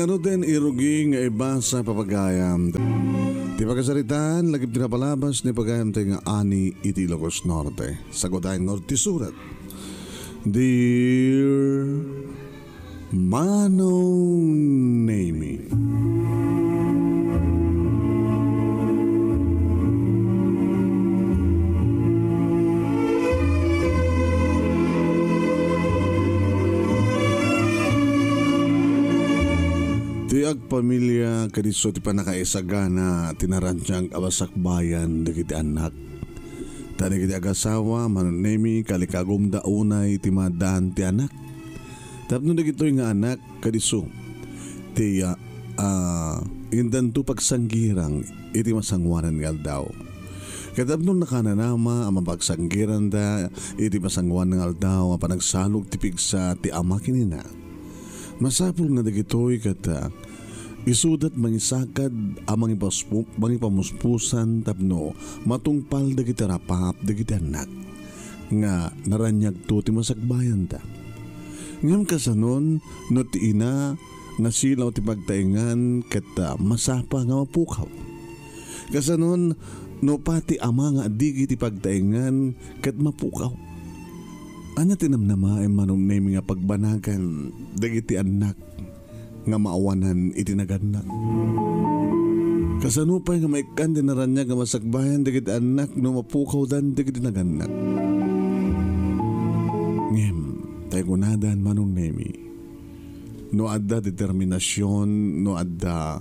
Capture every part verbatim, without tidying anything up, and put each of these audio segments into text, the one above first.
Ano den irugi nga ibasa, pagayam? Ti pakasaritaan, lagip ti napalabas ni pagayam tayo nga Ani iti Ilocos Norte. Sagudayan nga ti surat. Dear Manong Nemi. Ti agpamilya, kadi isu ti pannakaisagana ti naraniag a masakbayan dagiti annak. Ta dagiti agasawa, Manong Nemi, kalikagumda unay ti maaddaan ti anak. Tapno dagitoy nga anak, kadi isu ti, ah, ah, indanto pagsanggirang iti masangoanan nga aldaw. Ket tapno nakananama a mapagsanggiranda iti masangoanan nga aldaw a panagsalog ti pigsa ti ama ken ina, masapul nga dagitoy ket, ah, isuda ti mangisakad a mangipaspu-, mangipamuspusan tapno matungpal dagiti rapap dagiti annak nga naraniagto ti masakbayanda. Ngem kasanon no ti ina nga silaw ti pagtaengan ket, ah, masapa nga mapukaw? Kasanon no pati ama nga adigi ti pagtaengan ket mapukaw? Ania ti namnamaem, Manong Nemi, nga pagbanagan dagiti annak nga maawanan iti nagannak? Kasano pay nga maikkan ti naraniag nga masakbayan dagiti annak no mapukawdan dagiti nagannak? Ngem, tay kunadan, Manong Nemi, no adda determinasion, no adda,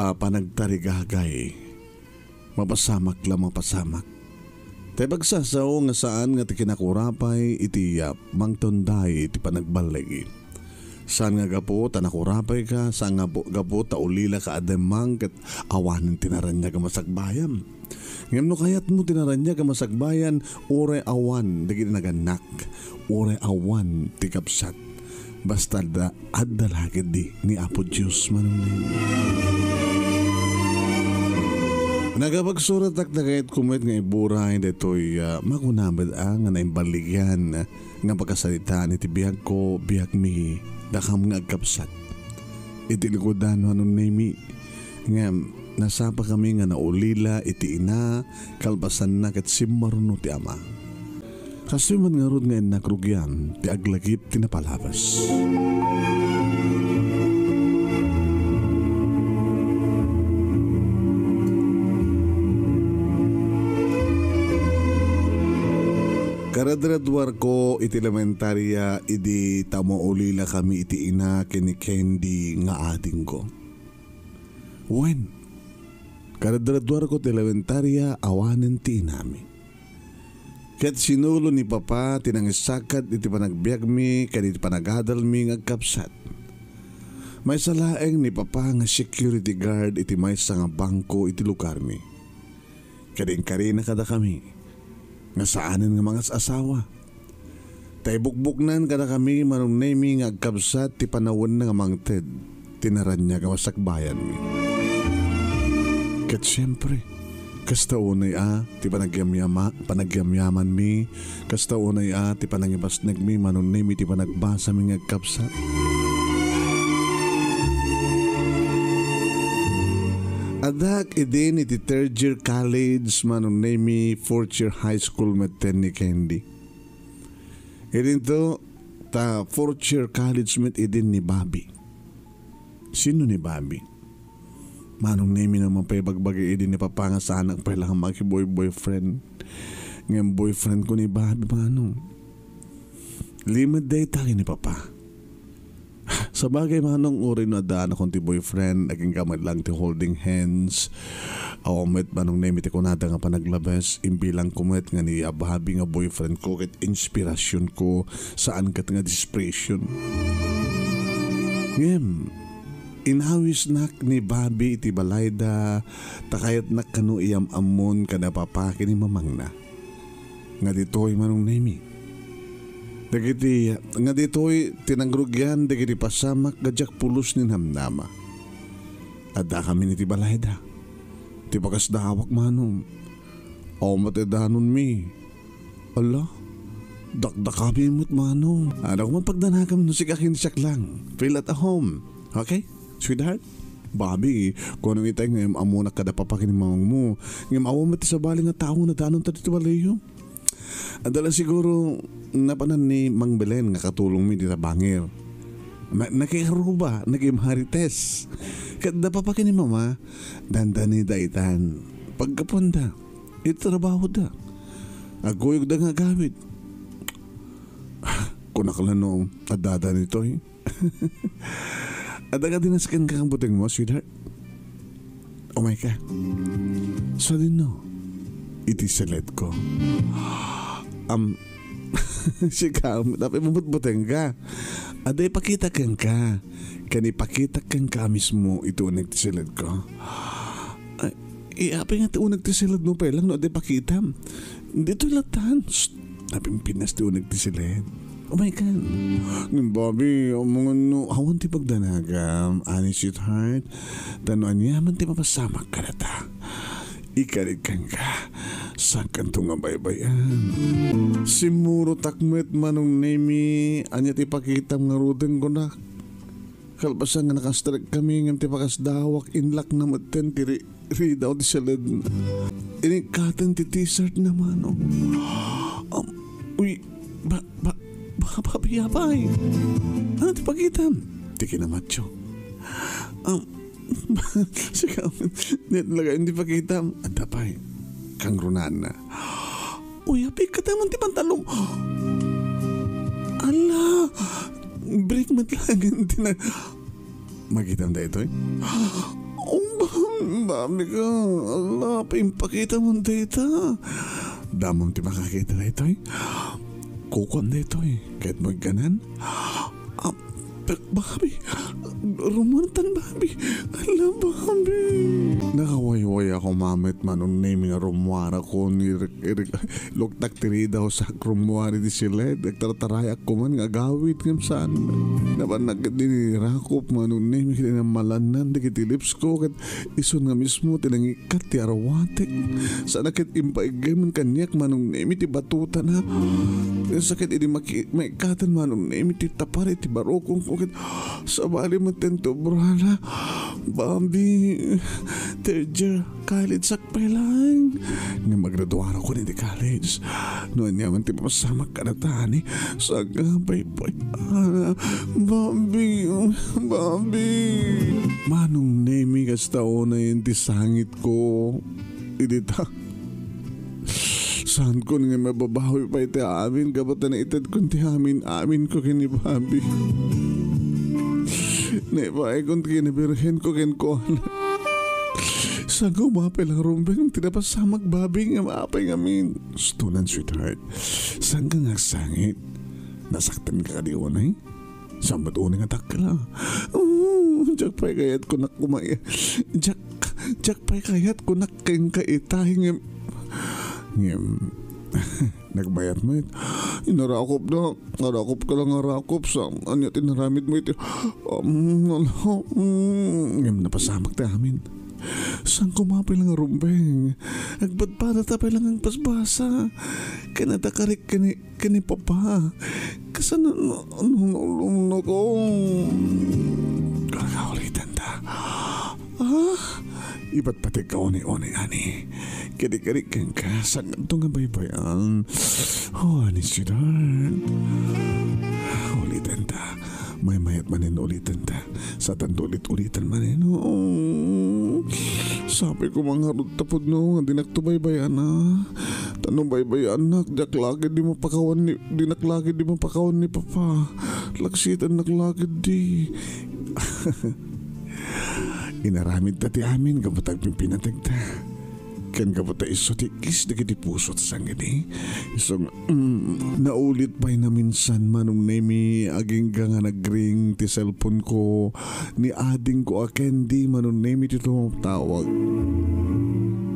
ah, panagtarigagay, mapasamak la, mapasamak. Tay pagsasao nga saan nga ti kinakurapay iti, ah, mangtunday iti panagballigi. Saan nga gapu ta nakurapayka, saan nga bu-, gapu ta ulilaka a demmang ket awanen ti naraniag a masakbayam. Ngem no kayatmo ti naraniag a masakbayan, uray awan dagiti nagannak, uray awan ti kabsat. Basta adda, adda la ketdi ni Apo Dios, Manong Nemi. Nagapagsurat ak ta kayatko met nga iburay daytoy, ah, makuna met, ah, nga naimballigan nga pakasaritaan iti biagko, biagmi, dakam nga agkabsat. Iti likudan, Manong Nemi, ngem nasapakami nga naulila iti ina, kalpasanna ket simmaruno ti ama. Kastoy met ngarud nga innak rugian ti aglagip ti napalabas. Karadradwarko iti elementaria idi ta maulilakami iti ina ken ni Candy nga adingko. Wen, karadradwarko ti elementaria awanen ti inami. Ket sinulo ni Papa ti nangisakad iti panagbiagmi ken iti panagadalmi nga agkabsat. Maysa laeng ni Papa nga security guard iti maysa nga bangko iti lugarmi. Ket inkarina kadakami nga saanen nga mangas-asawa. Ta ibukbuknan kadakami, Manong Nemi, nga agkabsat ti panawenna nga mangted ti naraniag a masakbayanmi. Ket siempre, kasta unay a ti panagyamyama-, panagyamyamanmi, kasta unay a ti panangibasnegmi, Manong Nemi, ti panagbasami nga agkabsat. Addaak idin iti third year college, Manong Nemi, fourth year high school metten ni Candy. Idinto, ta fourth year college met idin ni Bobby. Sino ni Bobby? Manong Nemi, no man pay bagbagi idin ni Papa nga saanak pay la nga maki-boy-boyfriend. Ngem boyfriend ko ni Bobby, Manong. Limed dayta ken ni Papa. Sabagay, Manong, uray no addaanakon ti boyfriend, agingga met lang ti holding hands. Awan met, Manong Nemi, ti kunada nga panaglabes, imbilangko met nga ni Bobby nga boyfriend ko ket inspirasyon ko, saan ket nga desperation. Ngem, inawisnak ni Bobby iti balayda, ta kayatnak kano iyam-ammon kada Papa ken ni Mamangna. Nga ditoy, Manong Nemi. Dagiti, nga ditoy ti nangrugian dagiti pasamak nga diak pulos ni namnama. Addakamin iti balayda. Ti bagas dawak, Manong. Awan met ti danonmi. Ala, dakdakami met, Manong. Adda koma pagdanagam no sika ken siak lang. Feel at home. Okay? Sweetheart, Bobby, kunak ita nga am-ammonak kada papa ken mamangmo. Ngem awan met ti sabali nga tao nga nadanonta ditoy baleyyo. Adda la siguro napanan ni Mang Belen nga katulongmi dita bangir. Na-, nakikaruba, nagimarites. Ket da papa ken ni mama, dandanida itan. Paggapuanda, iti trabahoda. Agkuyogda nga agawid. Kunak la no, adda daytoy. Adda kadi nasken ka nga butengmo, sweetheart? Umay ka. Sadino? Iti siledko. Am, sika, tapos bubutbuteng ka. Adda ipakita kenka. Ken ipakita kenka mismo iti uneg ti siledko. Ay, apay nga ti uneg ti siledmo pay lang no adda ipakitam. Ditoy latan. Shh! Napimpinas ti uneg ti siled. Umay ka. Ngem, Bobby, amangan no awan ti pagdanagam, ani, sweetheart. Ta no aniaman ti mapasamak kadata, ikarit kenka, saankanto nga baybay-an. Simmurotak met, Manong Nemi, ania ti ipakitam ngaruden, kunak. Kalpasan nga nakastrek kami ngem ti pakasdawak, inlak na metten ti ri-, ridaw ti siled. Inikkaten ti t-shirt na, Manong. Um, uy, ba, ba, ba, ba, apay? Ano ti pakitam? Ti kinamatyo. Um, sika, net laga, hindi pakitam. Adda pay. Kangrunaan na. Uy, apay, kataman ti pantalon. Ala, break met laeng ti na-, Makitam daytoy? Oh, ba-, Bobby ka. Ala, impakitam dayta. Damam ti makakita daytoy. Kukuam daytoy. Ket mo igganan? Ah, pe-, Bobby. Rummuartan, Bobby. Ala, Bobby. Nakawaywaya koma met, Manong Nemi, nga rummuarakon. Irik-, irik-, Luktak ti ridaw, sa rummuar iti siled, agtartarayak koman nga agawid ngem saan. Nabanag ket dinirakop, Manong Nemi, ket inammalannan dagiti lips ko, ket isun nga mismo ti nangikkat ti arwatek. Sana ket impaiggayman kaniak, Manong Nemi, ti batutana. Sakit idi maki-, maikkaten, Manong Nemi, ti tapar iti barukongko, ket sabali met ti obrana. Bobby, third year college-ak pay laeng. Ngem agraduarakon iti college. No aniaman ti mapasamak kadata, ani, saanka nga baybay-an. Bobby, Bobby. Manong Nemi, kasta unayen ti sangitko. Idi ta, saankon nga mababawi pay ti amin, gapu ta naitedkon ti amin-aminko ken ni Bobby. Naipaayko ti kinabirhenko kenkuana. Saanka umapay lang rumbeng ti napasamak, Bobby, ngem apay ngamin? Stunan, sweetheart. Saanka nga agsangit? Nasaktanka kadi unay? Saan met unay nga dakkel, a? Oh, diak pay kayat kunak kumay-, diak, diak pay kayat kunak kenka itay, ngem, ngem, nagbayat met. Inarakopda, arakopka lang arakop, sa, ania ti inaramidmo iti, um, ala, um, ngem napasamak ti amin. Saanka umapay lang a rumbeng? Agpadpadata pay lang agbasbasa. Ken adda karik ken ni ken ni Papa. Kasano no, no, no, no, no, ko? Kakaulitanta. Ah? Ipatpategka unay-unay, ani. Kadi-kadi kenka, saanto nga baybay-an. Oh, ani, sweetheart. Ulitanta. Maymayat manen ulitanta. Satan ulit-ulitan manen. Oh. Sapay ko mangarud tapod no, nga dinak to baybay-an, a. Ta no baybay-annak, diak la ketdi mapakawan ni, dinak la ketdi mapakawan ni Papa. Laksitannak la ketdi. Inaramidta ti amin gapu ta agpimpinategta. Ken gapu ta isu ti ikkis dagiti puso ti sangiti. Isu nga, mm, naulit pay naminsan, Manong Nemi, agingga nga nagring ti cellphone ko. Ni adingko a Candy, Manong Nemi, ti tumawtawag.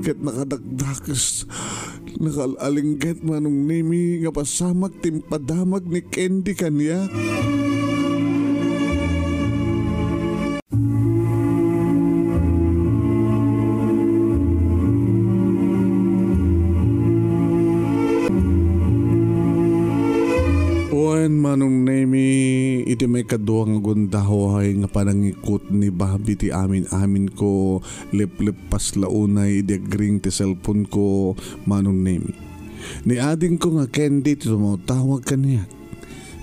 Ket nakadakdakes, nakal-alingget, Manong Nemi, nga pasamak ti impadamag ni Candy kaniak. Wen, Manong Nemi, Ti maikadua nga gundaway nga panangikut ni Bobby ti amin-aminko, lepleppas la unay idi agring ti cellphone ko, Manong Nemi. Ni adingko nga Candy ti tumawtawag kaniak.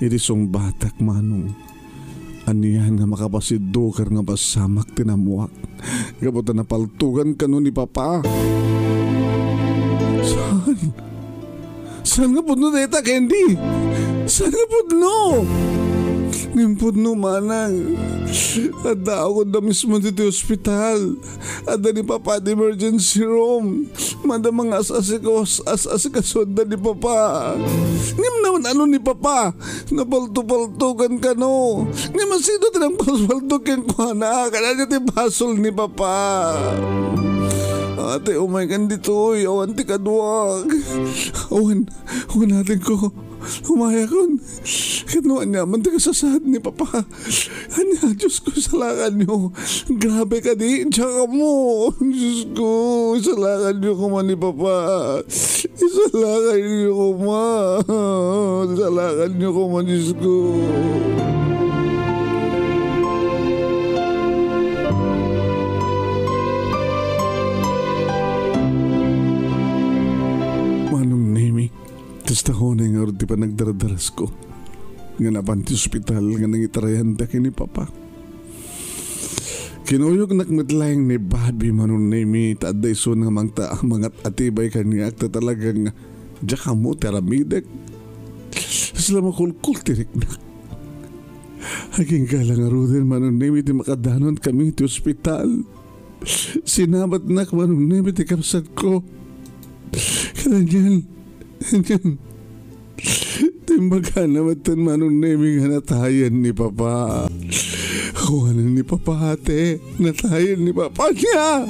Idi sungbatak, Manong. Anian nga makapasiddukar nga pasamak ti namuak. Gapu ta napaltugan kano ni Papa. Saan? Saan nga pudno dayta, Candy? Saan nga pudno? Ngem pudno, Manang. Adda ako da mismo ditoy ospital. Adda ni Papa ti emergency room. Mada mga as-asikos-, as-asikaso da ni Papa. Ngem naman ano ni Papa? Napalto-paltogan kano. Ngem asino ti nangpalpalto kenkuana? Kadagiti basol ni Papa. Ate, umay kan ditoy. Awan ti kaduak. Awan, awan atin ko. Umayakon. Ket no aniaman ti kasasaad ni Papa. Ania, Diyos ko, isalakanyo. Grabe kadi, diak ammo. Diyos ko, isalakanyo koma ni Papa. Isalakanyo koma. Isalakanyo koma, Diyos ko. Manong Nemi, kasta unay ngarud ti panagdardaras ko nga napan ti ospital nga nangitarayanda ken ni Papa. Kinuyognak met laeng ni Bobby, Manong Nemi, ta adda isu nga mangta-, mangat-atibay kaniak ta talagang diak ammo ti aramidek. Kasla makulkul ti riknak. Agingga la ngaruden, Manong Nemi, ti makadanon kami ti ospital. Sinabatnak, Manong Nemi, ti kabsatko. Kadagiti Imbagana metten, Manong Nemi, nga natayen ni Papa. Awanen ni Papa, ate. Natayen ni Papa niya.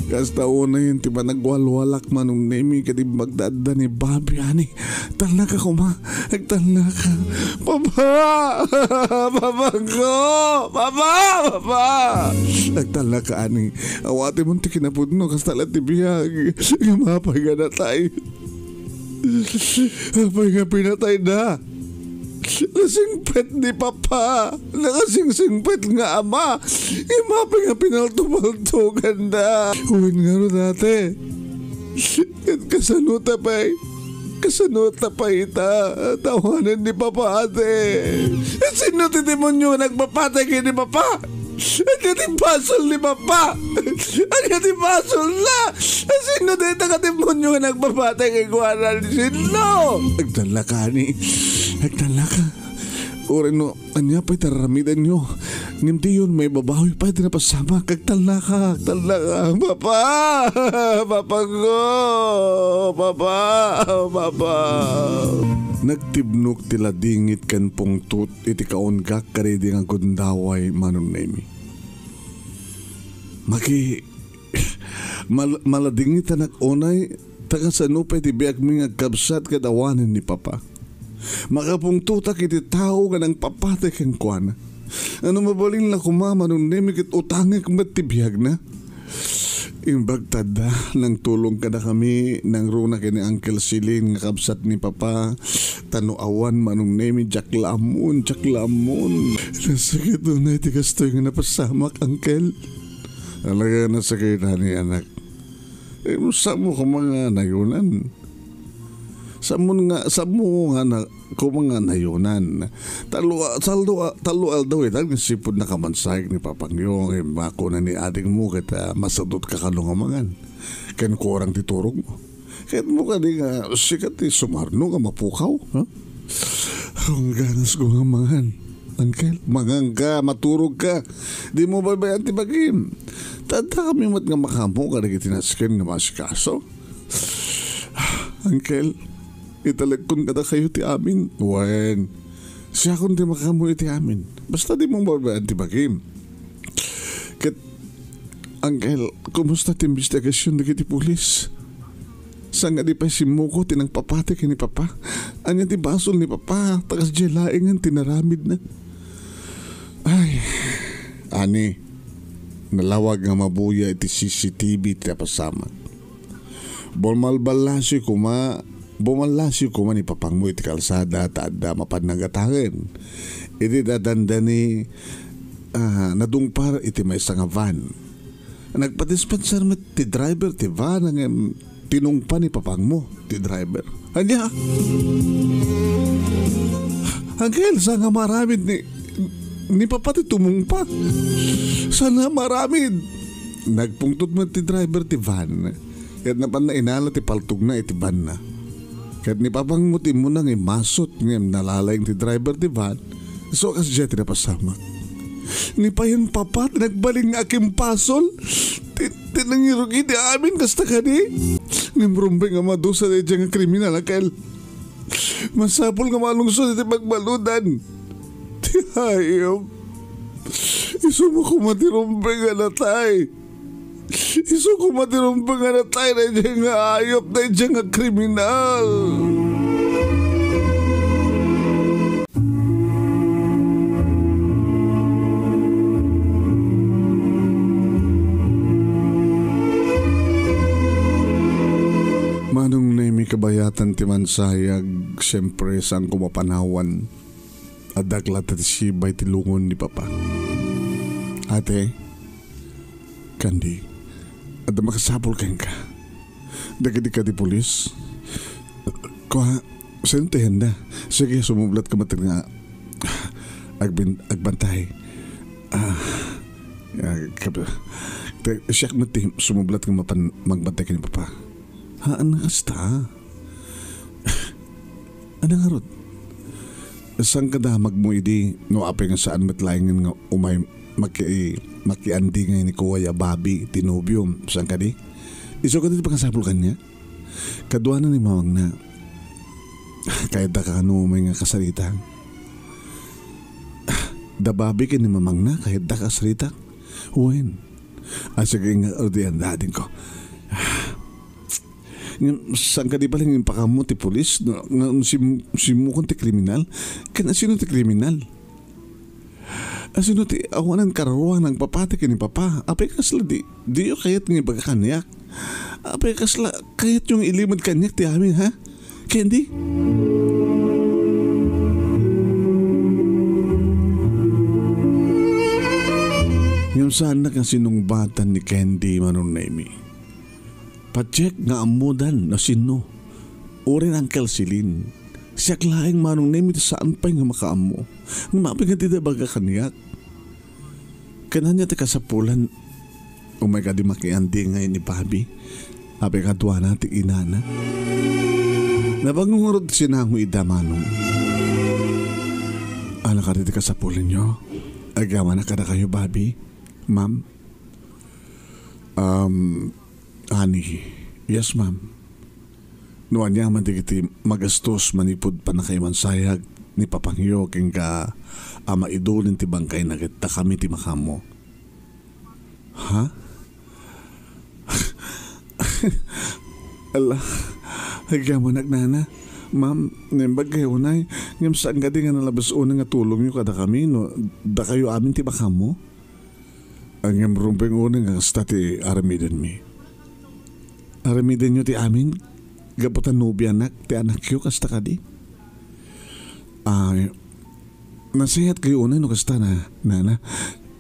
Kasta unayen ti panagwalwalak, Manong Nemi, ket imbagda adda ni Bobby, ani. Talnaka koma. Agtalnaka. Papa! Papangko! Papa! Papa! Agtalnaka, ani. Awatem ti kinapudno, kasta la ti biag. Nga mapay nga natay. Apay nga pinatayda? Nasingpet ni Papa. Nakasingsingpet nga ama. Ima pay nga pinaltupaltuganda. Wen ngarud, ate. Ket kasano ta pay? Kasano ta pay ita? Tawanen ni Papa, ate. Sino ti demonyo nga nagpapatay ken ni Papa? Ania ti basol ni Papa? Ania ti basolna? Sino dayta nga demonyo nga nagpapatay kenkuana? Sino? Agtalnaka, ani. Agtalnaka. Uray no, ania pay ti ar-aramidenyo? Ngem diyon maibabawi pay ti napasamak. Agtalnaka, agtalnaka. Papa! Papa ko! Papa! Papa! Nagtibnok ti ladingit ken pungtot iti kaunggak kadaydi nga gundaway, Manong Nemi. Maki-, mal-, maladingitanak unay, ta kasano pay ti biagmi nga agkabsat ket awanen ni Papa? Makapungtotak iti tao nga nangpapatay kenkuana. Ano mabalin la koma, Manong Nemi, ket utangek met ti biagna? Imbag ta adda nangtulong kadakami, nangruna ken ni Uncle Silin nga kabsat ni Papa, ta no awan, Manong Nemi, diak la ammon, diak la ammon. Nasakit unay ti kastoy nga napasamak, Uncle. Talaga nasakit, ani, anak. Eh, saan mo koma nga nayonan? Saan mo nga, saan mo nga na, koma nga nayonan? Tallo, tallo, tallo aldaw itan nga sipud nakamansayeg ni Papangyo, eh, makuna ni adingmo ket, ah, masadutka kano nga mangan. Ken kurang ti turogmo. Ket mo kadi nga sika ti sumarno nga mapukaw, ha? Awan ganas ko nga mangan. Uncle, manganka, maturogka. Di mo baybay-an ti bagim. Ta adda kami met nga makaammo kadagiti nasken nga maasikaso. Uncle, italekkon kadakayo ti amin. Wen, siakon ti makaammo iti amin. Basta di mo baybay-an ti bagim. Ket, Uncle, kumusta ti imbestigasion dagiti pulis? Saan nga di pay simmuko ti nangpapatay ken ni Papa? Ania ti basol ni Papa? Ta kasdiay laengen ti naramidna. Ay, ani, nalawag nga mabuya iti C C T V ti napasamak. Bumalballasiw koma, bumalasiw koma ni Papangmo iti kalsada ta adda mapan nagataken. Idi dandani, ah, nadungpar iti maysa nga van. Nagpadispenser met ti driver ti van, ngem tinungpa ni papangmo ti driver. Ania? Angkel, saan nga maaramid ni, ni Papa ti tumungpa? Saan nga maaramid? Nagpungtot met ti driver ti van. Ket napanna inala ti paltogna iti vanna. Ket ni Papangmo ti immuna nga immasut ngem nalalayng ti driver ti van, isu a kasdiay ti napasamak. Ni payen Papa ti nagbalin nga akimpasol, ti, ti nangirugi ti amin kasta kadi. Ngem rumbeng a madusa daydiay nga kriminal, angkel. Masapul nga malungsod iti pagbaludan. Ti hayop. Isumo koma ti rumbeng a natay. Isu koma ti rumbeng a natay daydiay nga ayup, daydiay nga kriminal. Manong Nemi, kabayatan ti mansayag, siyempre, saanko mapanawan. Adda la ti sibay ti lungon ni Papa. Ate, Candy, adda makasapul kenka. Dagiti kadi pulis. Kua, sentehenda. Sige, sumublat ka met nga agbin-, agbantay. Ah, ah, kap-, te, siak met ti sumublat nga mapan-, magbantay ken ni Papa. Haan nga kasta. Ania ngarud? Saan kada magmo idi no apay nga saan met laengen nga umay maki-, makiandingay ni kuway a Bobby ti nobiom, saan kadi? Isu kadi ti pakasapul kaniak? Kaduana ni mamangna. Kayatda kano umay nga kasarita? Da Bobby ken ni mamangna, kayatda kasarita? Wen. Ah, sige nga, adi, anda, adingko. Ngem, saan kadi bale nga impakaammo ti pulis? Nga, nga sim-, simmukon ti kriminal? Ken asino ti kriminal? Asino ti awanan karuruan nagpapati ken ni Papa? Apay kasla di, diyo kayat nga ibaga kaniak? Apay kasla kayatyo nga ilimed kaniak ti amin, ha? Candy? Ngem saannak nga sinungbatan ni Candy, Manong Nemi. Patiek nga ammodan no sinno. Uray ni Uncle Celine. Siak laeng, Manong Nemi, ti saan pay nga makaammo. Ngem apay nga dida ibaga kaniak? Ken ania ti kasapulan? Umay kadi makiandingay ni Bobby. Apay kaduana ti inana. Nabangon ngarud ti sinango ida, Manong. Ania kadi ti kasapulanyo? Agyamanak kadakayo, Bobby. Ma'am? Um, Honey, yes, ma'am. No aniaman dagiti magastos manipud pannakaimansayag ni papangyo kenka a maidulin ti bangkayna ket dakami ti makaammo. Ha? Ala, agyamanak, nana. Ma'am, naimbag kayo unay, ngem saan kadi nga nalabes unay nga tulongyo kadakami no dakayo amin ti makaammo? Ngem rumbeng unay nga kasta ti aramidenmi. Aramidenyo ti amin, gapu ta nobianak ti anakyo, kasta kadi? Ay, nasayaat kayo unay no kasta na, nana.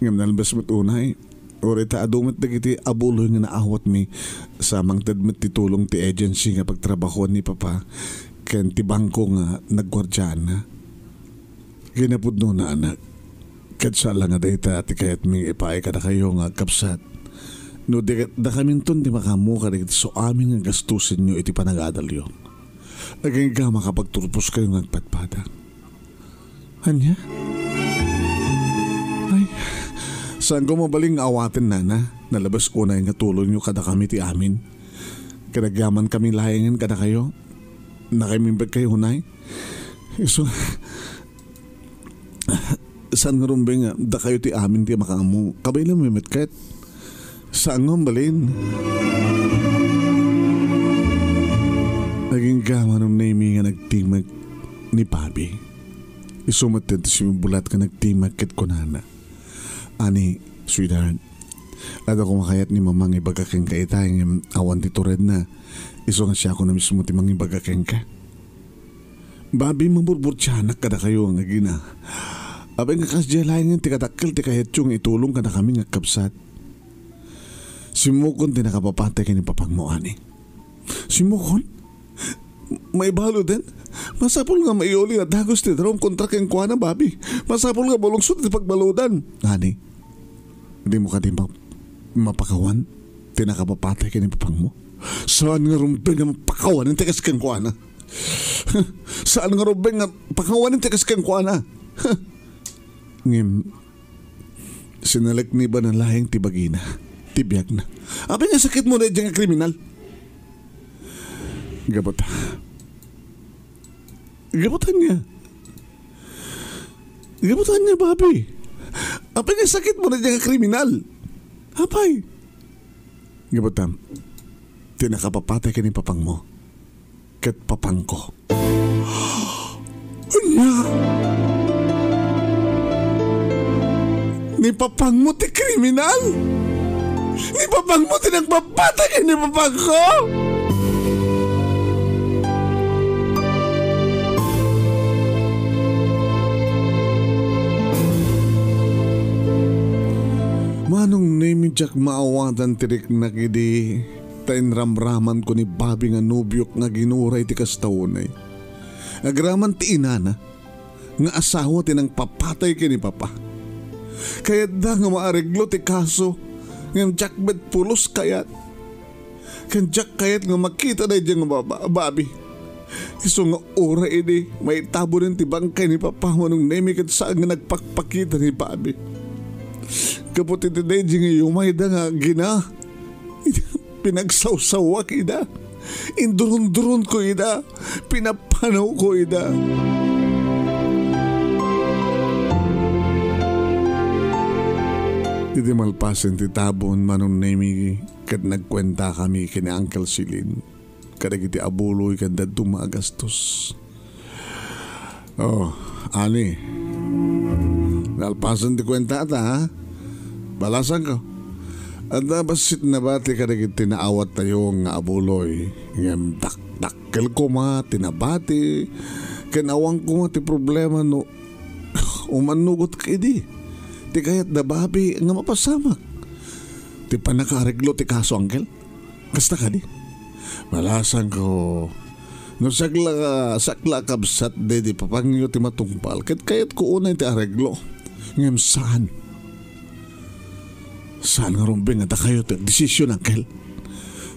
Ngem nalbes met unay, uray ta adu met dagiti abuloy nga naawatmi sa mangted met ti tulong ti agency nga pagtrabahoan ni Papa ken ti bangko nga nagguardiaanna. Kinapudnona, anak, ket saan la nga dayta ti kayatmi nga ipaay kadakayo nga agkabsat. No di, dakaminton ti makaammo kadagiti suamin nga gastusenyo iti panagadalyo. Agingga makapagturposkayo nga agpadpada. Ania? Ay, saanko mabalin nga awaten, nana. Nalabes unay nga tulongyo kadakami ti amin. Ket agyamankami laengen kadakayo. Nakaimbag kayo unay. Isu, saan nga rumbeng nga dakayo ti amin ti makaammo? Kabaelanmi met ket. Saan nga mabalin? Agingga, Manong Nemi, nga nagtimek ni Bobby. Isu met ti sumibbulat nga nagtimek ket kunana, Honey, sweetheart, adda koma kayat ni Mama nga ibaga kenka ita, ngem awan ti turedna. Isu nga siakon a mismo ti mangibaga kenka. Bobby, mamurmurtianak kadakayo nga agina. Apay nga kasdiay laengen ti kadakkel ti kayatyo nga itulong kadakami nga agkabsat? Simmukon ti nakapapatay ken ni papangmo, Ani. Simmukon? Maibaluden? Masapul nga maiuli a dagus ti darum kontra kenkuana, Bobby. Masapul nga malungsot ti pagbaludan, Ani. Dimo kadi ma-, mapakawan ti nakapapatay ken ni papangmo? Saan nga rumbeng nga mapakawan ti kas kenkuana? Saan nga rumbeng nga pakawan ti kas kenkuana? Ngem, sinalekniban na laeng ti bagina, ti biagna. Apay nga sakitmo daydiay nga kriminal? Gapu ta. Gapu ta ania? Gapu ta ania, Bobby? Apay nga sakitmo daydiay nga kriminal? Apay? Gapu ta, ti nakapapatay ken ni papangmo ket papangko. Ania? Ni papangmo ti kriminal? Ni papangmo ti nagpapatay ken ni papangko? Manong Nemi, diak maawatan ti riknak idi ta inramramanko ni Bobby nga nobiok nga aginura iti kasta unay. Agraman ti inana nga asawa ti nangpapatay ken ni Papa. Kayatda nga maareglo ti kaso, ngem diak met pulos kayat. Ken diak kayat nga makita daydiay nga baba-, Bobby. Isu nga uray idi maitabonen ti bangkay ni Papa, Manong Nemi, ket saan nga nagpakpakita ni Bobby. Gapu ti daydiay nga yumayda nga agina, pinagsawsawak ida. Indurunduronko ida. Pinapanawko ida. Idi malpasen ti tabon, Manong Nemi, ket nagkuentakami ken ni Uncle Celine kadagiti abuloy ken dadduma a gastos. Oh, Ani. Nalpasen ti kuentata, ha? Balasangko. Adda bassit nabati kadagiti naawattayo nga abuloy. Ngem dakdakkel koma ti nabati. Ken awan koma ti problema no umannugot ka idi. Ti kayat da Bobby nga mapasamak. Ti pannakaareglo ti kaso, Uncle. Kasta kadi? Balasangko, no sakla, sakla a kabsat daydi papangyo ti matungpal, ket kayatko unay ti areglo. Ngem saan. Saan nga rumbeng nga dakayo ti agdesisyon, Uncle.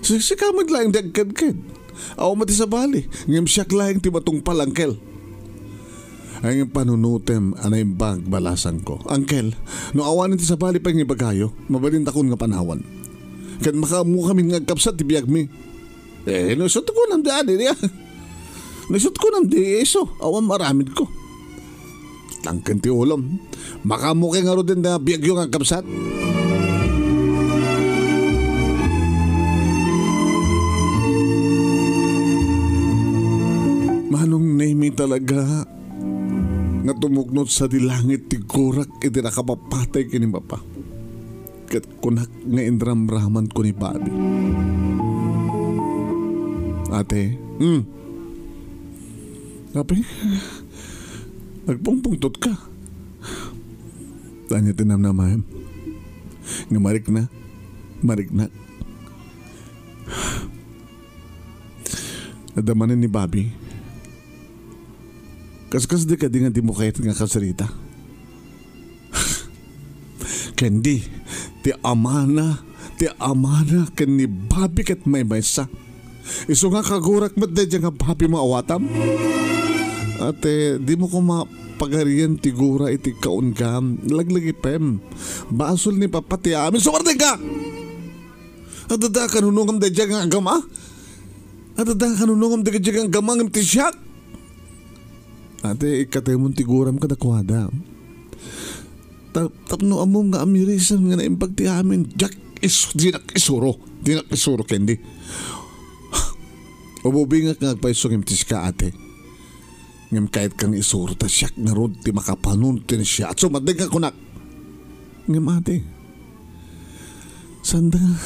Siksika met laeng ti agkedked. Awan met ti sabali, ngem siak laeng ti matungpal, Uncle. Ay, nga panunutem a naimbag, balasangko. Uncle, no awanen ti sabali pay nga ibagayo, mabalintakon nga panawan. Ket makaammokamin nga agkabsat ti biagmi. Eh, no isut' kunam di adi, di, ah. No isut' kunam di isu, awan maaramidko. Tangken ti ulom. Makaammokayo ngaruden nga biagyo nga agkabsat? Manong Nemi talaga nga tumuknod sadi langit ti gurak iti nakapapatay ken ni Papa. Ket kunak nga inramramanko ni Bobby. Ate, hmm. Apay, nagpungpungtot ka. Ania ti namnamaem? Nga marikna, marikna. Adda manen ni Bobby. Kaskasdi kadi nga dimo kayat nga kasarita? Ken di, ti amana, ti amana ken ni Bobby ket maymaysa. Isu nga kagurak met daydiay nga Bobby maawatam. Ate, dimo koma pagarian ti gura iti kaunka, laglagipem. Basol ni Papa ti amin. Sumardeng ka! Adda kanunongam daydiay nga agama? Adda kanunongam daydiay nga agama ngem ti siak? Ate, ikkatemon ti guram kadakuada. Ta-, tapno ammom nga amirisem nga naimbag ti amin. Diak is-, dinak isuro. Dinak isuro, Candy. Ububingak nga agpayso ngem ti sika, ate. Ngem kayat kang isuro ta siak ngarud ti makapanunot ken siak. Sumardeng ka kunak. Ngem, ate, sanda nga,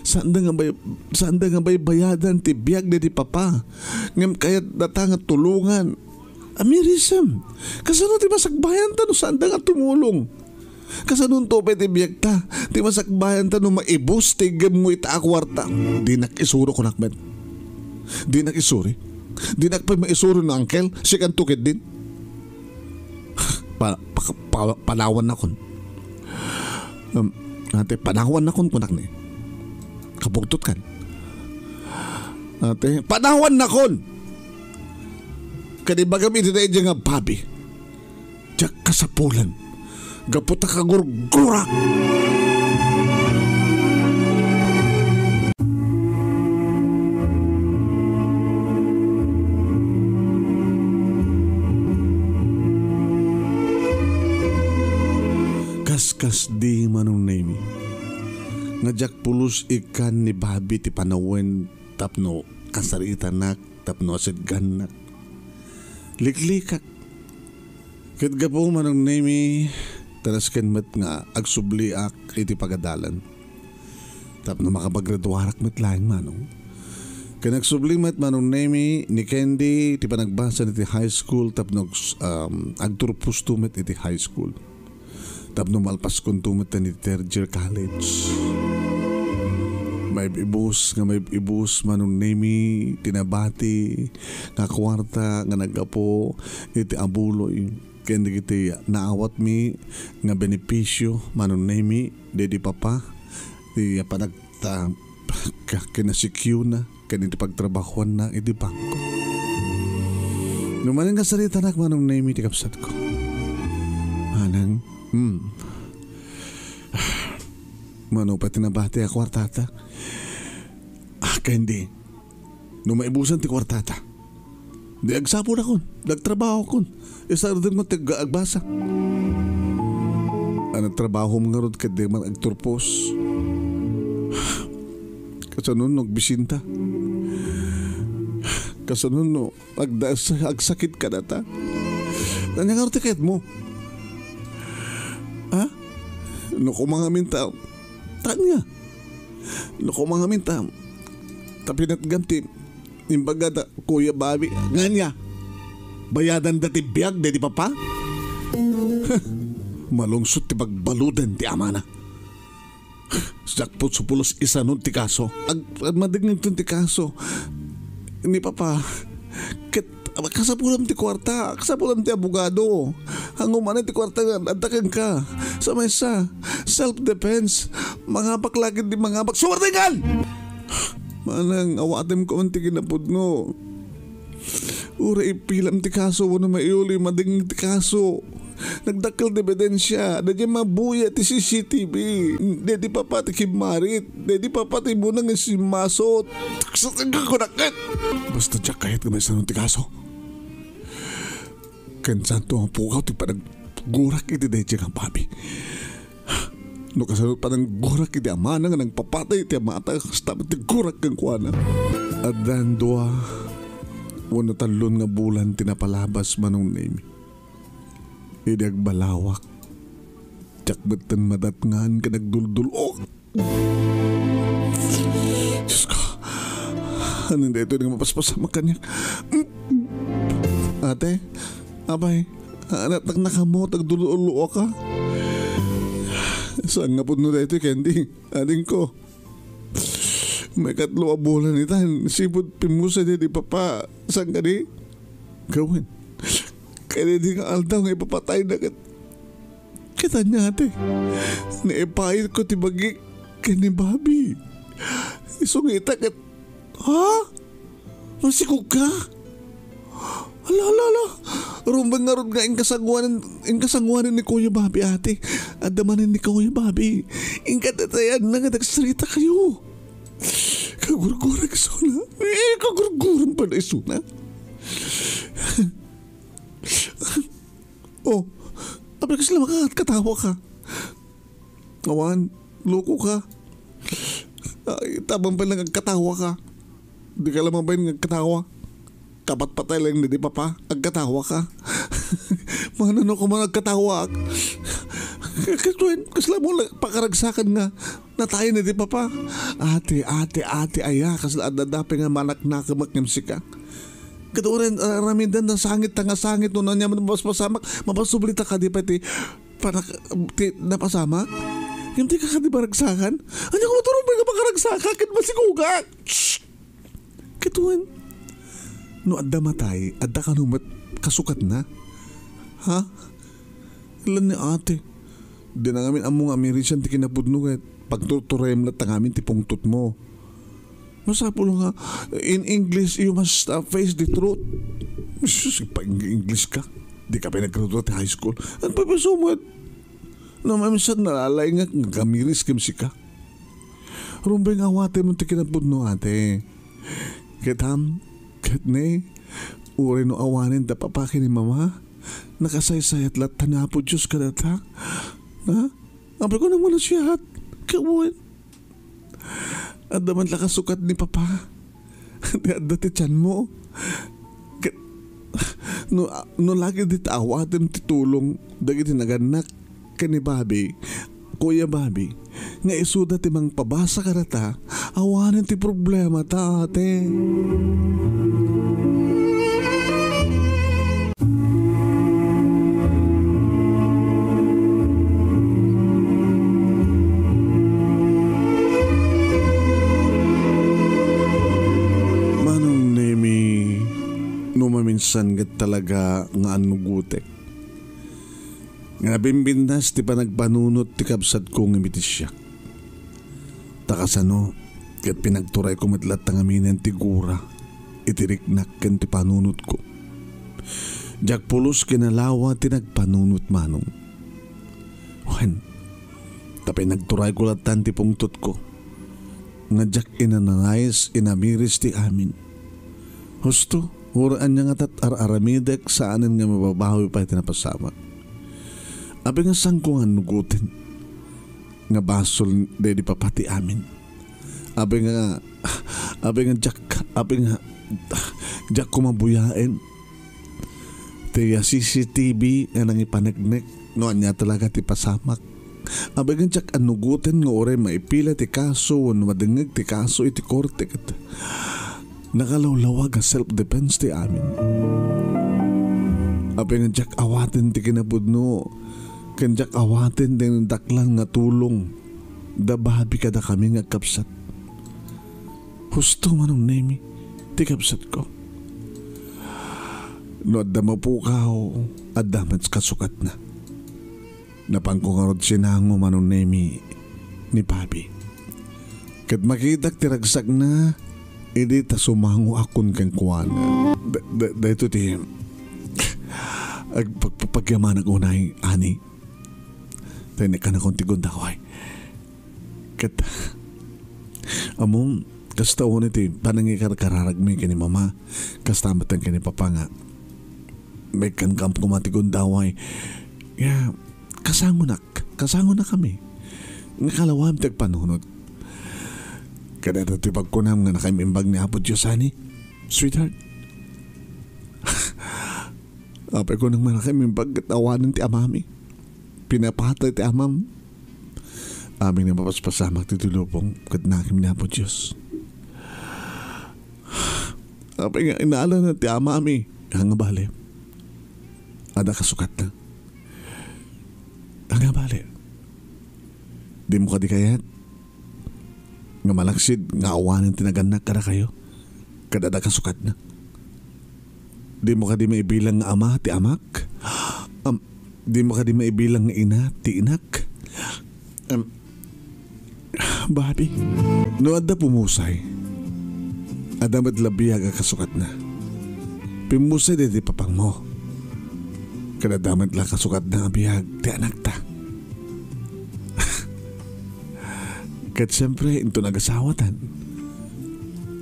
sanda nga bay-, sanda nga baybayadan ti biag daydi Papa. Ngem kayat data nga tulongan. Amirisem, kasano ti masakbayanta no saanda nga tumulong? Kasanonto pay ti biagta, ti masakbayanta no maibus ti iggemmo ita a kuarta? Dinak isuro, kunak met. Dinak isuri. Dinak pay maisuro no, Uncle, sikanto ketdin. Pa, pa, pa, panawannakon. Um, ate, panawannakon, kunak ni. Kapugtotkan. Ate, panawannakon! Kadi bagam iti daydi nga babi. Diak kasapulan. Gapu ta kagurgurak. Kaskasdi, Manong Nemi, nga diak pulos ikkan ni babi ti panawen tapno kasaritanak, tapno asedgannak. Liklikak. Ket gapu, Manong Nemi, ta nasken met nga agsubliak iti pagadalan. Tapno makapaggraduarak met laeng, Manong. Ken agsubli met, Manong Nemi, ni Candy ti panagbasa iti high school tapno ags-, um, agturposto met iti high school. Tapno malpaskonto met iti third year college. Maib-ibus nga maib-ibus, Manong Nemi, ti nabati nga kuarta nga naggapu iti abuloy ken dagiti naawatmi nga benepisio, Manong Nemi, daydi papa, ti panagta-, ka-, kinasikiona ken iti pagtrabahuanna iti bangko. No manen nga saritanak, Manong Nemi, ti kabsatko. Manang, hmm. Mano pay ti nabati a kuartata? Ah, ken di. No maibusan ti kuartata, di agsapulakon, di agtrabahokon. Isardengko ti ag-, agbasa. A, nagtrabahom ngarud ket di man agturpos. Kasano no agbisinta? Kasano no agda-, agsakitka dayta? Ania ngarud ti kayatmo? Ha? No kumangamin ta, tania? No kumangamin ta, ta pinatgam ti imbaga da Kuya Bobby. Ngania? Bayadan da ti biag daydi papa? Malungsot ti pagbaluden ti amana. Sakput supulos isanud ti kaso. Ag-, ag-, madengngegton ti kaso ni papa. Ket, kasapulam ti kuarta, kasapulam ti abogado. Hango manen ti kuarta nga adda kenka. Sa maysa, self-defense. Mangabak lagi di mangabak. Sumartingan! Manang, awatem ko man ti kinapudno. Uray ipilam ti kaso wenno maiuli, madengngeg ti kaso. Nagdakkel ti ebidensia. Daydiay mabuya ti C C T V. Daydi papa ti kimmarit. Daydi papa ti immuna nga simmasot. Sa taga ko nakit. Basta diak kayat nga maisano ti kaso. Ken saanto nga pukaw ti panaggurak iti daydiay nga babi. No kasano pananggurak iti amana nga nagpapatay iti amata, kasta met ti gurak kenkuana. Addan dua wenno tallon nga bulan ti napalabas, Manong Nemi. Idi agbalawak, diak metten madatngan ken agduldul-ok. Diyos ko, anin daytoy nga mapaspasamak kaniak? Ate, apay, anatnak nakaammo ta agduldul-ok ka? Saan nga pudno daytoy, Candy? Adingko. Maikatlo a bulan itan, sipud pimmusay daydi papa. Saan kadi? Gawen. Kadaydi nga aldaw nga ipapatayna ket, ket ania, ate? Naipayotko ti bagik ken ni Bobby. Isu nga ita ket, ha? Masikog ka? Ala, ala, ala. Rumbeng ngarud nga inkasanguanen, inkasanguanen ni Kuya Bobby, ate. Adda manen ni Kuya Bobby. Inka datayan na nga nagsaritakayo. Kagurgurag isuna. Eh, kagurgurag pay isuna. Oh, apay kasla makakatawa ka? Awan, loko ka. Ay, tabang pay nga agkatawa ka. Di ka la mabain nga agkatawa. Kapatpatay laeng daydi papa, agkatawa ka. Manano ka man agkatawa? Kas-, kas-, kasla mo la-, pakaragsakan nga natayen daydi papa. Ate, ate, ate, aya, kasla adda dapay nga manaknakamek ngem sika. Ket uray aramiden, nasangit ta nga sangit, no ania man mapaspasamak, mapasubli ta kadi pay ti panak-, ti napasamak? Ngem dika kadi maragsakan? Ania koma ti rumbeng nga makaragsaka ket masigugak? Shh! Ket wen, no adda matay, adda kano met kasukatna? Ha? Lan ni ate. Di na ngamin ammo nga amirisen ti kinapudno ket pagturturem latta ngamin ti pungtotmo. Masapul nga, in English, you must, uh, face the truth. Sus, pa-English ka. Di ka pa naggraduate high school. Agpapaso met. No, mamisan nalalay nga agamiris ken sika. Rumbeng, awatem ti kinapudno, ate. Ket ham, ket ne, uray no awanen da papa ken ni mama, nakasaysayat latta ni Apo Dios kadata. Ha? Apay ko nang manasihat. Kawan. Adda man la kasukat ni papa. Ti adda ti tianmo. Ket no, no lagi dita awatem ti tulong dagiti nagannak ken ni Bobby, Kuya Bobby, nga isuda ti mangpabasa kadata, awanen ti problema ta, ate. Manong Nemi, no maminsan ket talaga nga annugotek, nga nabimbinnas ti panagpanunot ti kabsatko nga mitisiak. Ta kasano, ket pinagturayko met latta ngaminen ti gura iti riknak ken ti panunotko. Diak pulos kinalawa ti nagpanunot, Manong. Wen, ta pinagturayko lattan ti pungtotko, nga diak inananayes inamiris ti amin. Husto, uray ania nga tat-ar-aramidek, saanen nga mababawi pay ti napasamak. Apay nga saanko nga annugoten nga basol daydi papa ti amin. Apay nga, apay nga diak, apay nga diak koma buyaen ti C C T V nga nangipaneknek no ania talaga ti pasamak. Apay nga diak annugoten nga uray maipila ti kaso wenno madengngeg ti kaso iti korte ket nakalawlawag a self-defense ti amin. Apay nga diak awaten ti kinapudno ken diak awaten ti daklan nga tulong da Bobby kadakami nga agkabsat. Husto, Manong Nemi, ti kabsatko. No adda mapukaw, adda met kasukatna. Napanko ngarud sinango, Manong Nemi, ni Bobby. Ket makitak ti ragsakna, idi ta sumangoakon kenkuana. Da-, da-, daytoy ti ag-, pagpapagyamanak unay, ani. Tay nagkanakon ti gundaway. Ket, ammom, kasta unay ti panangikarkararagmi ken ni Mama, kasta met ken ni Papa nga, maikkankam koma ti gundaway. Ya, kasangonak, kasangonakami. Nga kalawam ti agpanunot. Kadata ti pagkunam nga nakaimbag ni Apo Dios, ani, sweetheart. Apay ko nang manakaimbag ket awanen ti amami. Pinapatay ti amam. Amin nga mapaspasamak ti lubong ket nakim ni Apo Dios. Apay nga inalana ti amami. Nga bale. Adda kasukatna. Nga bale. Dimo kadi kayat nga malaksid nga awanen ti nagannak kadakayo, ket adda kasukatna. Dimo kadi maibilang nga ama ti amak? Am, dimo kadi maibilang nga ina ti inak? Am, Bobby, no adda pumusay, adda met la biag a kasukatna. Pimmusay daydi papangmo. Ket adda met la kasukatna a biag ti anakta. Ket siempre, inton agasawatan,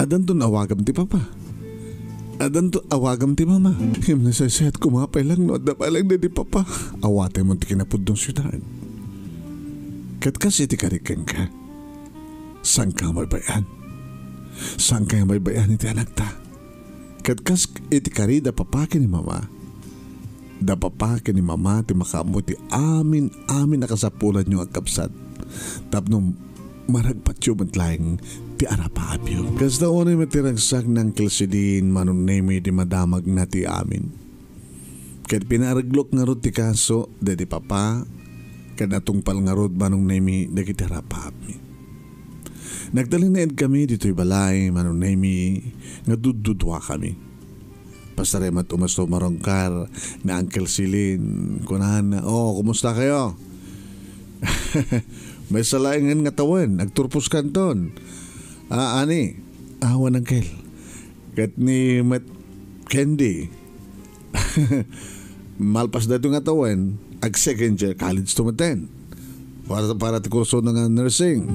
addanton awagam ti papa. Addanton awagam ti mama. Ngem nasaysayat koma pay lang no adda pay lang daydi papa. Awatem ti kinapudno, sweetheart. Ket kas iti kari kenka, saanka nga baybay-an. Saanka nga baybay-an iti anakta. Ket kas iti kari da papa ken ni mama, da papa ken ni mama ti makaammo ti amin-amin a kasapulanyo nga agkabsat tapno maragpatyo met laeng ti arapaapyo. Kasta unay met ti ragsak ni Uncle Celine, Manong Nemi, ti madamagna ti amin. Ket pinaareglok ngarud ti kaso daydi papa, ket natungpal ngarud, Manong Nemi, dagiti arapaapmi. Nagtalinaed kami ditoy balay, Manong Nemi, nga duddudua kami. Pasarem at umasto marungkar ni Uncle Celine. Kunana, "Oh, kumusta kayo?" "Maysa laengen nga tawen, agturpos kanton." "Ah, ani?" "Awan, Uncle. Ket ni met Candy." Malpas daytoy nga tawen, ag second year college to metten. Para, para ti kurso na nga nursing.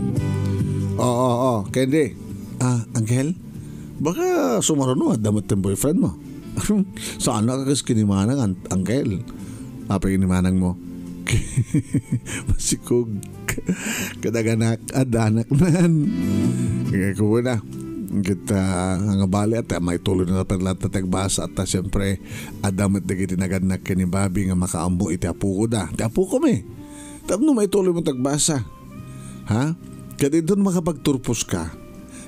Oo, oo, Candy. Ah, Uncle? Baka sumaruno, adda met ti boyfriend mo. Saan na kakas kinimanang, an-, Uncle? Apay kinimanang mo? Masikog. Kadaganak, adanak man. Kaya ko na. Kita nga bali at maituloy na perlat at agbasa at siyempre, adda met dagiti nagannak ken ni Bobby nga makaammo iti apuko da. Ti apuko mi. Tapno maituloy mo tagbasa. Ha? Ket inton makapagturpos ka.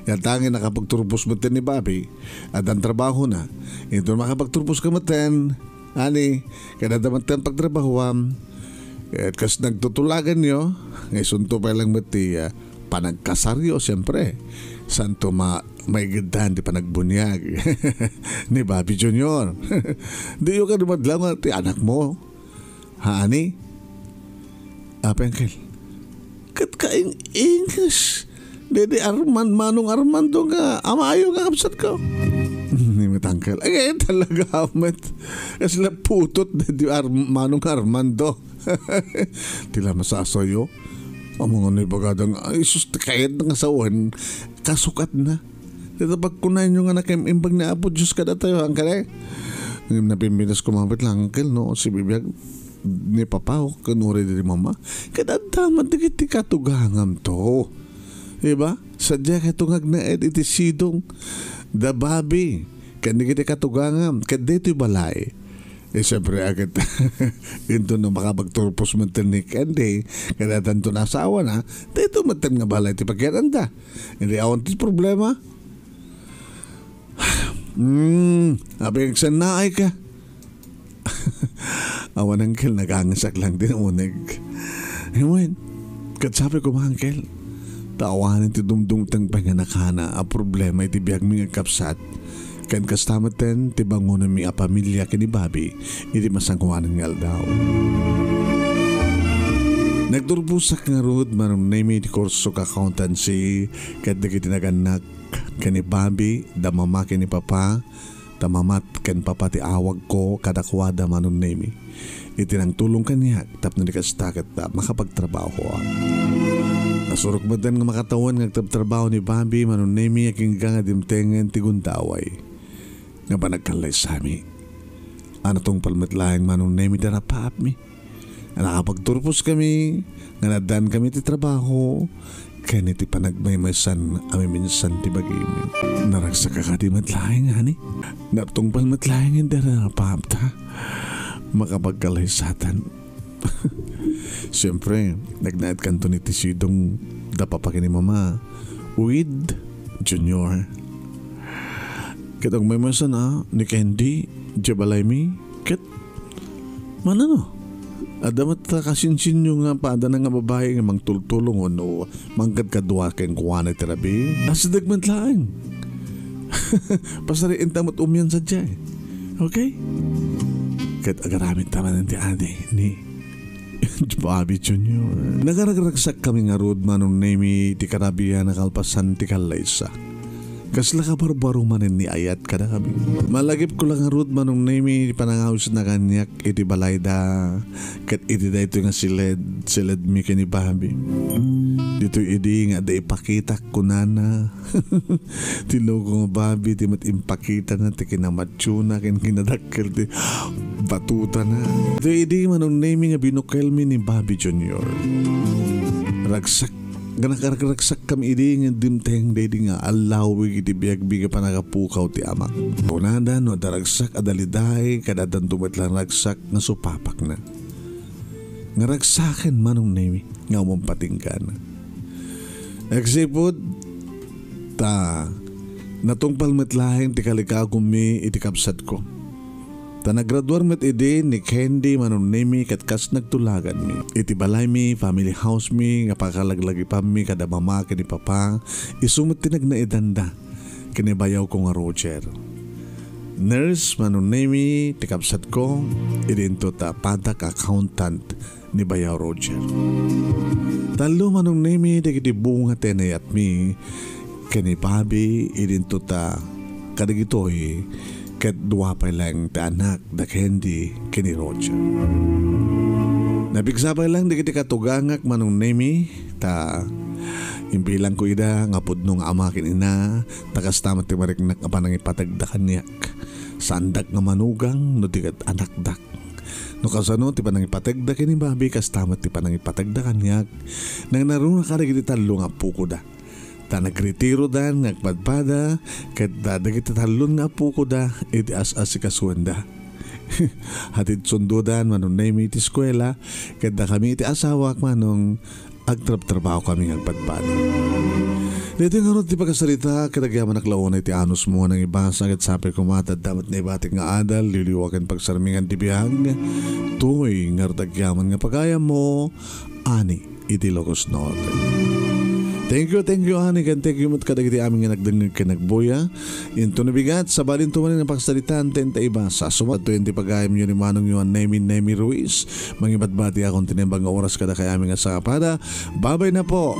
Yan tangin nakapagturpos met ni Bobby. Addan trabaho na. Inton makapagturpos ka metten, ani, ket adda metten pagtrabahoam. Ket kas nagtutulaganyo, nga isunto pay lang met ti, ah, panagkasaryo, siyempre. Santo ma-, maigiddan ti panagbunyag ni Bobby Junior. Diyo kadi madlaw nga ti anak mo. Haani? Apay, Uncle? Ket kaing-inges. Dede Arman-, Manong Armando nga amayo nga kabsat ko. Ni met, Uncle. Ay, talaga, met. Kasla putot, dede Ar-, Manong Armando. Ti la masasayo. Amo nga ni bagada nga, ay, sus, ti kayat nga sawen. Kasukat na. Dita pagkunanyo nga nakim-imbag ni Apo Diyos kadatayo, Uncle, eh. Ngem napimpinas ko met lang, Uncle, no? Si Bibiag ni Papa, o, ken uray di Mama. Ket adda man dagiti katugangamto. Diba? Sadia kay tungag na ed iti sidong da Bobby. Ken dagiti katugangam, ket ditoy balay. Eh, siyempre, agad, into no makapagturpos man ni Candy, kaya tanto nasawa na, dito man nga balay ti pagyananda. Hindi awan ti problema. Hmm, apay agsannaay ka. Awan, Uncle, nagangasak lang din uneg. Ewan, ket sabi ko, Uncle, ta awanen ti dumdumteng pay nga nakana a problema iti biagmi nga kabsat, ken kasta metten ti bangonenmi a pamilia ken ni Bobby iti masangoanan nga aldaw. Nagturposak ngarud, Manong Nemi, ti kurso accountancy ket dagiti nagannak ken ni Bobby, da Mama ken ni Papa, ta Mama ken Papa ti awagko kadakuada, Manong Nemi. Iti nangtulong kaniak tapno di kasta ket, ah, makapagtrabaho. Nasurok metten nga makatawen nga agtrabtrabaho ni Bobby, Manong Nemi, agingga nga dimtengen ti gundaway nga panagkallaysami. A natungpal met laeng, Manong Nemi, ti arapaapmi. Nakapagturpos kami, nga naaddan kami ti trabaho, ken iti panagmaymaysan a miminsan ti bagimi. Naragsak a kadi met laeng, ani? Natungpal met laeng iti arapaapta. Makapagkallaysatan. Siyempre, nagnaed kanto ni ti sidong da Papa ken ni Mama. With Junior. Ket agmaymaysan a ni Candy, diay balaymi, ket manano? Adda met ta kasinsinyo nga padana nga babai nga mangtultulong wenno mangkadkadua kenkuana iti rabii? Asideg met laeng. Pasarienta met umian sadiay. Okay? Ket agaramid ta manen ti adi ni Bobby Junior. Nagaragragsak kami ngarud, Manong Nemi, ti karabian a kalpasan ti kallaysa. Kasla kabarbaro manen ni ayat kadakami. Malagipko la ngarud, Manong Nemi, ti panangawisna kaniak iti balayda, ket iti daytoy nga siled, siledmi ken ni Bobby. Ditoy idi nga adda ipakitak, kunana. Ti loko nga Bobby, ti met impakitana ti kinamationa ken kinadakkel ti batutana. Daydi, Manong Nemi, nga binukelmi ni Bobby Junior. Ragsak, nga nakaragsakkami idi nga dimteng daydi nga allawig iti biagmi nga panagapukaw ti amak. Kunada no adda ragsak a daliday, kada addanto met la ragsak nga supapakna. Nga ragsaken, Manong Nemi, nga umampatinggana. Agsipud ta natungpal met laeng ti kalikaguanmi iti kabsatko. Ta nagraduar met idi ni Candy Manong Nemi ket kas nagtulaganmi. Iti balaymi, family house mi, nga pakalaglagipanmi kada mama ken ni papa, isu met ti nagnaedanda ken ni bayawko nga Roger. Nurse Manong Nemi ti kabsatko, idinto ta padak accountant ni Bayaw Roger. Tallo Manong Nemi dagiti bunga ti anayatmi ken ni Bobby idinto ta kadagitoy ket dua pay laeng ti anak da Candy ken ni Roger. Napigsa pay laeng dagiti katugangak Manong Nemi ta imbilangko ida nga pudno nga ama ken ina ta kasta met ti mariknak a panangipategda kaniak. Saandak nga manugang no di ket anakdak. No kasano ti panangipategda ken ni Bobby, kasta met ti panangipategda kaniak. Nangnaruna kadagiti tallo nga appokoda. Ta nagretirodan nga agpadpada, ket da dagiti tallon nga appokoda iti as-asikasuenda. Hatid sundodan Manong Nemi iti eskuela, ket dakami iti asawak Manong agtrabtrabaho kami nga agpadpada. Daytoy ngarud ti pakasarita, ket agyamanak la unay ti anusmo nga nangibasa, ket sapay koma ta adda met naibatik nga adal, liwliwa ken pagsarmingan ti biag. Toy ngarud agyaman nga pagayammo, Ani iti Logos Norte. Thank you, thank you, Ani, ken thank you met kadagiti amin nga nagdengngeg ken nagbuya. Inton nabigat, sabalinto manen nga pagsaritaan, ta ibasa. Sumato iti pagayamyo ni Manong Juan Nemi, Nemi Ruiz. Mangibatbati akon ti naimbag nga oras kada kayami nga sakapada. Babay na po.